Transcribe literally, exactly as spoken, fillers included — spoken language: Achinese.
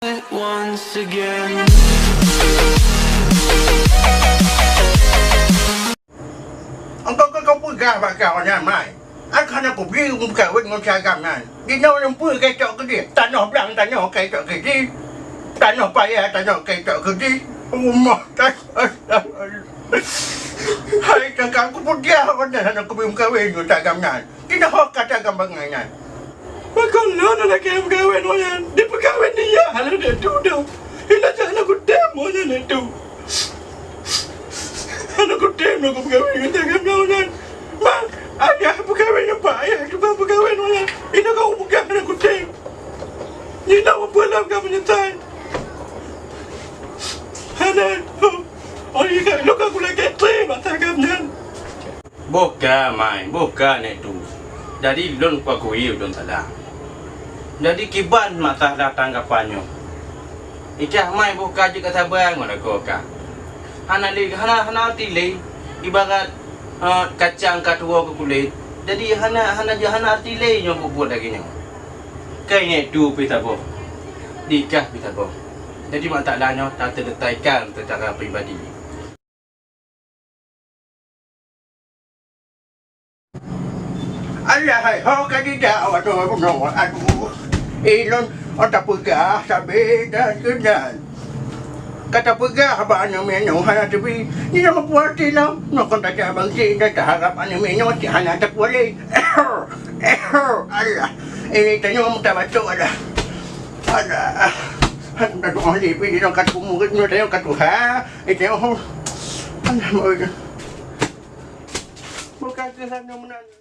Once again. Engkau ka kupeugah bak kau nyan, Mai. Aku hana kubi meukawen ngon si Agam nyan. Jinoe lôn peue keu cok keudeh. Tanoh blang tanoh keu cok keudeh. Tanoh paya tanoh keu cok keudeh. Rumoh tanoh. Hai kakak, kupeugah kau nyan hana kubi meukawen ngon si Agam nyan. Keunoe ho ka tagam bangai nyan. Pakon lôn lagèe meukawen ngon nyan? Dipeukawen dia hana lé tu dah. Hina cak hana kutem ngon nyan lé tu. Hana kutem lôn peugawée ngon tagam nyan. Ma, ayah peugawée ngon pak ayah tukang peugawée ngon nyan. Hina kau peugah hana kutem. Nyan dah peue lom ka meunyeusai. Hana. Oh, iya, lôn ka kulakée tré mata gam nyan. Boh ka, Mai, boh ka, Nek Tu. Jadi, lôn kuakui ulôn salah. Jadi, kiban masalah tanggapan nyoe. Ikah, Mai, boh ka jeuet ka saba ngon lakoe kah. Hana lé, hana, hana arti lé. Ibarat, eh, kacang ka tuwoe keu kulét. Jadi, hana, hana, hana arti lé nyoe buet-buet lagèe nyoe. Keu Nek Tu pih saboh. Di kah pih saboh. Jadi, masalah nyoe tateulehtaikan secara pribadi. Alah hai, ho ka jijak awak tu, aduh, aduh. Eh, lôn, oh, tapeugah sabe dah keunan. Ka tapeugah bak aneuk miet nyoe hana teubi. Nyoe meupeuhati lom. Nyoe kon tajak bangsi, dah taharap aneuk miet nyoe cit hana tapuléh. Alah, ini tanyoe meuta batuk alah. Alah. Aduh, aduh, oh, ni, ni, ni, ka tu murid, ni, tanyoe ka tu, ha? Eh, tanyoe, oh. Alah, murid. Bukan ke sana meunan.